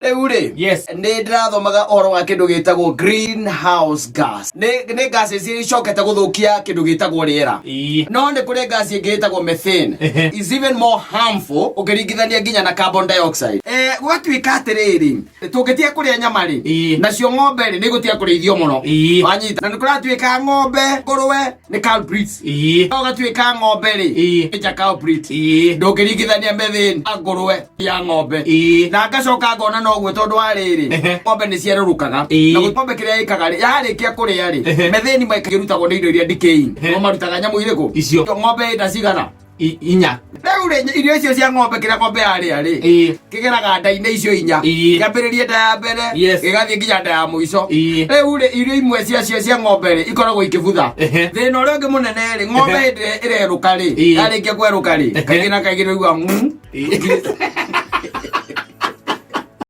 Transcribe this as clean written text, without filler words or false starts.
Rĩu rĩ, nĩ ndĩrathomaga ũhoro wa kĩndũ gĩtagwo greenhouse gas. Nĩ gas ici icokete gũthũkia kĩndũ gĩtagwo rĩera. No nĩ kũrĩ gas ĩngĩ ĩtagwo methane. Is even more harmful ũkĩringithania nginya na carbon dioxide. Gũgatuĩka atĩrĩrĩ, tũngĩtiga kũrĩa nyama rĩ, nacio ng'ombe rĩ, nĩ igũtiga kũrĩithio mũno. Wanyita. Na nĩ kũratuĩka ng'ombe, ngũrwe nĩ culprits. No gũgatuĩka ng'ombe rĩ, nĩ culprit. Ndũngĩringithania methane na ngũrwe ya ng'ombe. Na ngacoka ngona noguo tondũ wa rĩrĩ, ng'ombe nĩ ciarũrũkaga. Na ng'ombe kĩrĩa ĩkaga rĩ, yarĩkia kũrĩa rĩ, methane imwe ĩrutagwo nĩ indo iria decaying. No marutaga nyamũ irĩkũ? Icio. Ng'ombe ĩ nda cigana? Inya. Rĩu rĩ, irio icio cia ng'ombe kĩrĩa ng'ombe yarĩa rĩ, kĩgeraga nda-inĩ icio inya. Kĩambĩrĩrie nda ya mbere, gĩgathiĩ nginya nda ya mũico. Rĩu rĩ, irio imwe ciacio cia ng'ombe rĩ, ikoragwo ikĩbutha. Thĩna ũrĩa ũngĩ mũnene rĩ, ng'ombe hĩndĩ ĩrĩa ĩrerũka rĩ, yarĩkia kwerũka rĩ, kaingĩ na kaingĩ nĩ ũiguaga.